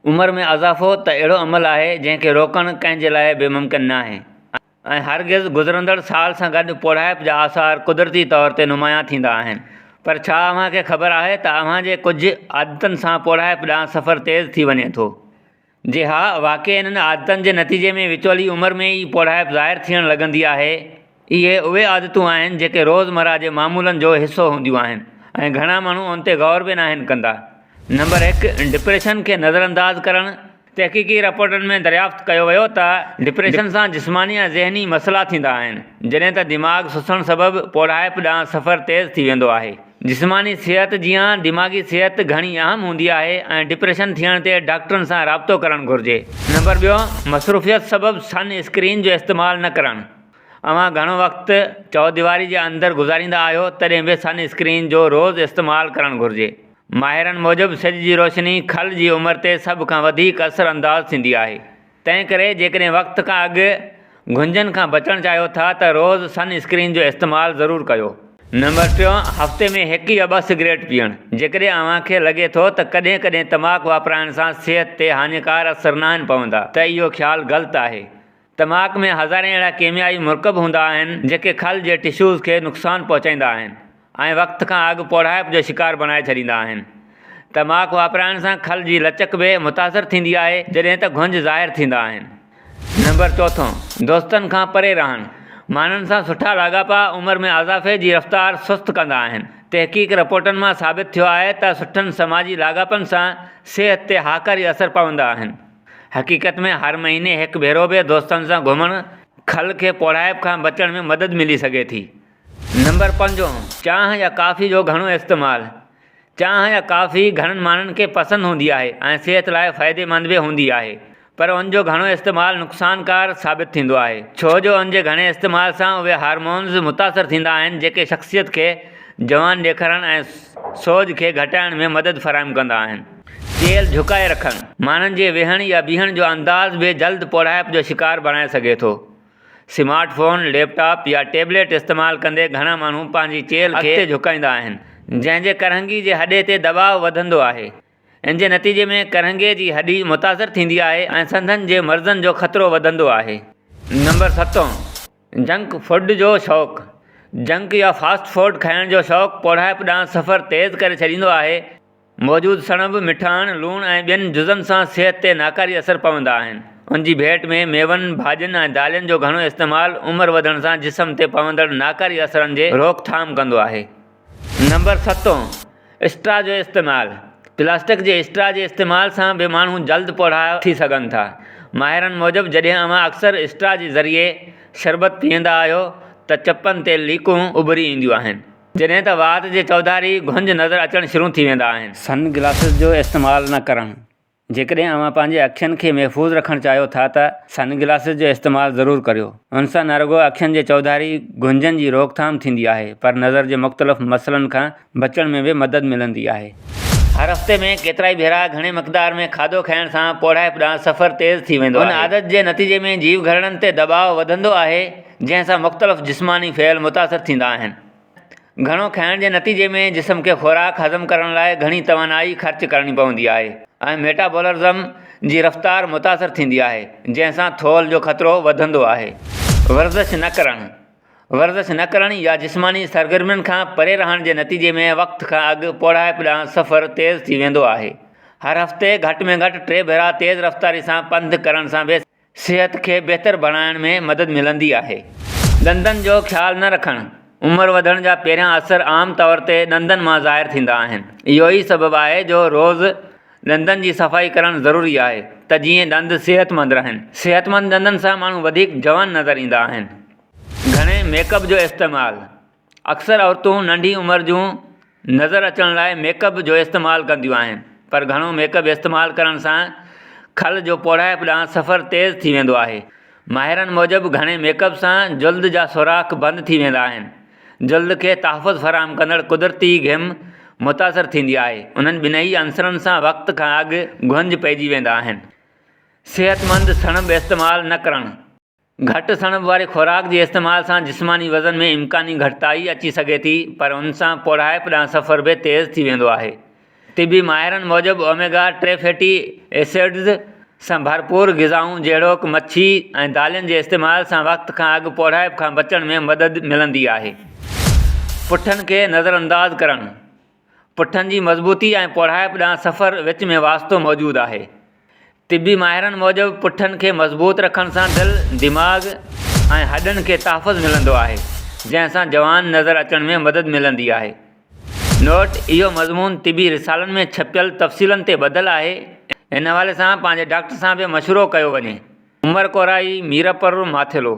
عمر ۾ اضافو ته اهڙو عمل آهي جنهن کي روڪڻ ڪنهن جي لاء به ممڪن ناهي ۽ هرگز گذرندڙ سال سان گڏ پوڙهائپ جا آثار قدرتي طور تي نمايان ٿيندا آهن پر ڇا اوهان کي خبر آهي ته اوهان جي ڪجهه عادتن سان پوڙهائپ ڏانهن سفر تيز ٿي وڃي ٿو؟ جي ها واقعي انهن عادتن جي نتيجي ۾ وچولي عمر ۾ ئي پوڙهائپ ظاهر ٿيڻ لڳندي آهي. اهي اهي عادتون آهن جيڪي روزمره جي معمولن جو حصو هونديون آهن ۽ گهڻا ماڻهو ان تي غور به ناهن ڪندا. نمبر هڪ، ڊپريشن کي نظرانداز ڪرڻ، تحقيقي رپورٽن ۾ دريافت ڪيو ويو ته ڊپريشن سان جسماني ۽ ذهني مسئلا ٿيندا آهن، جڏهن ته دماغ سسڻ سبب پوڙهائپ ڏانهن سفر تيز ٿي ويندو آهي. جسماني صحت جيان دماغي صحت گهڻي اهم هوندي آهي ۽ ڊپريشن ٿيڻ تي ڊاڪٽرن سان رابطو ڪرڻ گهرجي. نمبر ٻيو، مصروفيت سبب سن اسڪرين جو استعمال نه ڪرڻ، اوهان گهڻو وقت چوديواري جي اندر گذاريندا آهيو تڏهن به سن اسڪرين جو روز استعمال ڪرڻ گهرجي. ماهرن موجب سج جي روشني کل جي عمر تي سڀ کان وڌيڪ اثر انداز ٿيندي آهي تنهن ڪري جيڪڏهن وقت کان اڳ گهنجن کان بچڻ چاهيو ٿا ته روز سن اسڪرين جو استعمال ضرور ڪيو. نمبر ٽيون، هفتي ۾ هڪ يا ٻه سگريٽ پيئڻ، جيڪڏهن اوهان کي لڳي ٿو ته ڪڏهن ڪڏهن تماڪ واپرائڻ سان صحت تي هاڃيڪار اثر ناهن پوندا ته اهو خيال غلط آهي. تماڪ ۾ هزارين اهڙا ڪيميائي مرڪب هوندا آهن، جيڪي کل جي ٽشوز کي نقصان پهچائيندا آهن ۽ وقت کان اڳ پوڙهائپ جو شڪار بڻائي ڇڏيندا آهن. تماڪ واپرائڻ سان کل جي لچڪ به متاثر ٿيندي آهي، جڏهن ته گهنج ظاهر ٿيندا آهن. نمبر چوٿون، دوستن کان پري رهڻ. ماڻهن سان سٺا لاڳاپا عمر ۾ اضافي جي رفتار سست ڪندا آهن. تحقيق رپورٽن مان ثابت ٿيو آهي ته سٺن سماجي لاڳاپن سان صحت تي هاڪاري اثر پوندا آهن. حقيقت ۾ هر مهيني هڪ ڀيرو به دوستن سان گهمڻ کل کي پوڙهائپ کان بچڻ ۾ مدد ملي سگهي ٿي. نمبر پنجون، چانهه يا ڪافي جو گهڻو استعمال، چانهه يا ڪافي گهڻن ماڻهن کي پسند هوندي آهي ۽ صحت لاء فائديمند به هوندي آهي پر ان جو گهڻو استعمال نقصانڪار ثابت ٿيندو آهي ڇو جو ان جي گهڻي استعمال سان اهي هارمونز متاثر ٿيندا آهن جيڪي شخصيت کي جوان ڏيکارڻ ۽ سوڄ کي گهٽائڻ ۾ مدد فراهم ڪندا آهن. چيلهه جهڪائي رکڻ، ماڻهن جي ويهڻ يا بيهڻ جو انداز به جلد پوڙهائپ جو شڪار بڻائي سگهي ٿو. سمارٽ فون، ليپ ٽاپ يا ٽيبليٽ استعمال ڪندي گهڻا ماڻهو پنهنجي چيلهه کي اڳتي جهڪائيندا آهن، جنهن جي ڪرهنگي جي هڏي تي دٻاء وڌندو آهي. ان جي نتيجي ۾ ڪرهنگي جي هڏي متاثر ٿيندي آهي ۽ سنڌن جي مرضن جو خطرو وڌندو آهي. نمبر ستون، جنڪ فوڊ جو شوق، جنڪ يا فاسٽ فوڊ کائڻ جو شوق پوڙهائپ ڏانهن سفر تيز ڪري ڇڏيندو آهي. موجود سڻڀ، مٺاڻ، لوڻ ۽ ٻين جزن سان صحت تي ناڪاري اثر پوندا آهن. ان جي ڀيٽ ۾ ميون، ڀاڄين ۽ دالين جو گهڻو استعمال عمر وڌڻ سان جسم تي پوندڙ ناڪاري اثرن جي روڪٿام ڪندو آهي. نمبر ستون، اسٽرا جو استعمال، پلاسٽڪ جي اسٽرا جي استعمال سان به ماڻهو جلد پوڙها ٿي سگهن ٿا. ماهرن موجب جڏهن اوهان اڪثر اسٽرا جي ذريعي شربت پيئندا آهيو ته چپن تي ليڪون اڀري اينديون آهن. جڏهن ته وات جي چوڌاري گهنج نظر اچڻ شروع ٿي ويندا آهن. سن گلاسز جو استعمال نه ڪرڻ، جيڪڏهن اوهان پنهنجي اکين کي محفوظ رکڻ چاهيو ٿا ته سن گلاسز جو استعمال ضرور ڪريو. ان سان نه رڳو اکين جي چوڌاري گهنجن جي روڪٿام ٿيندي آهي پر نظر جي مختلف مسئلن کان بچڻ ۾ به مدد ملندي آهي. هر هفتي ۾ ڪيترائي ڀيرا گهڻي مقدار ۾ کاڌو کائڻ سان پوڙهائپ ڏانهن سفر تيز ٿي ويندو آهي. ان عادت جي نتيجي ۾ جيوگهرڙن تي دٻاء وڌندو آهي جنهن سان مختلف جسماني فعل متاثر ٿيندا آهن. گهڻو کائڻ جي نتيجي ۾ جسم کي خوراڪ هضم ڪرڻ لاء گهڻي توانائي خرچ ڪرڻي پوندي آهي ۽ ميٽابولرزم جي رفتار متاثر ٿيندي آهي، جنهن سان ٿولهه جو خطرو وڌندو آهي. ورزش نه ڪرڻ، ورزش نه ڪرڻ يا جسماني سرگرمين کان پري رهڻ جي نتيجي ۾ وقت کان اڳ پوڙهائپ ڏانهن سفر تيز ٿي ويندو آهي. هر هفتي گهٽ ۾ گهٽ ٽي ڀيرا تيز رفتاري سان پنڌ ڪرڻ سان به صحت کي بهتر بڻائڻ ۾ مدد ملندي آهي. ڏندن جو خيال نه رکڻ، عمر وڌڻ جا پهريان اثر عام طور تي ڏندن مان ظاهر ٿيندا آهن. اهو ئي سبب آهي جو روز ڏندن جي صفائي ڪرڻ ضروري آهي ته جيئن ڏند صحتمند رهن. صحتمند ڏندن سان ماڻهو وڌيڪ جوان نظر ايندا آهن. گهڻي ميڪ اپ جو استعمال، اڪثر عورتون ننڍي عمر جون نظر اچڻ لاء ميڪ اپ جو استعمال ڪنديون آهن پر گهڻو ميڪ اپ استعمال ڪرڻ سان کل جو پوڙهائپ ڏانهن سفر تيز ٿي ويندو آهي. ماهرن موجب گهڻي ميڪ اپ سان جلد جا سوراخ بند ٿي ويندا آهن، جلد کي تحفظ فراهم ڪندڙ قدرتي گهم متاثر ٿيندي آهي، انهن ٻنهي عنصرن سان وقت کان اڳ گهنج پئجي ويندا آهن. صحتمند سڻڀ استعمال نه ڪرڻ. گهٽ سڻڀ واري خوراڪ جي استعمال سان جسماني وزن ۾ امڪاني گهٽتائي اچي سگهي ٿي پر ان سان پوڙهائپ ڏانهن سفر به تيز ٿي ويندو آهي. طبي ماهرن موجب اوميگا ٽي فيٽي ايسڊز سان ڀرپور غذائون جهڙوڪ مڇي ۽ دالين جي استعمال سان وقت کان اڳ پوڙهائپ کان بچڻ ۾ مدد ملندي آهي. پٺن کي نظرانداز ڪرڻ پٺن جي مضبوطي ۽ پوڙهائپ ڏانهن سفر وچ ۾ واسطو موجود آهي. طبي ماهرن موجب پٺن کي مضبوط رکڻ سان دل، دماغ ۽ هڏن کي تحفظ ملندو آهي، جنهن سان جوان نظر اچڻ ۾ مدد ملندي آهي. نوٽ، اهو مضمون طبي رسالن ۾ ڇپيل تفصيلن تي ٻڌل آهي، ان حوالي سان پنهنجي ڊاڪٽر سان به مشورو ڪيو وڃي. عمر ڪورائي، ميرپور، ماٿيلو.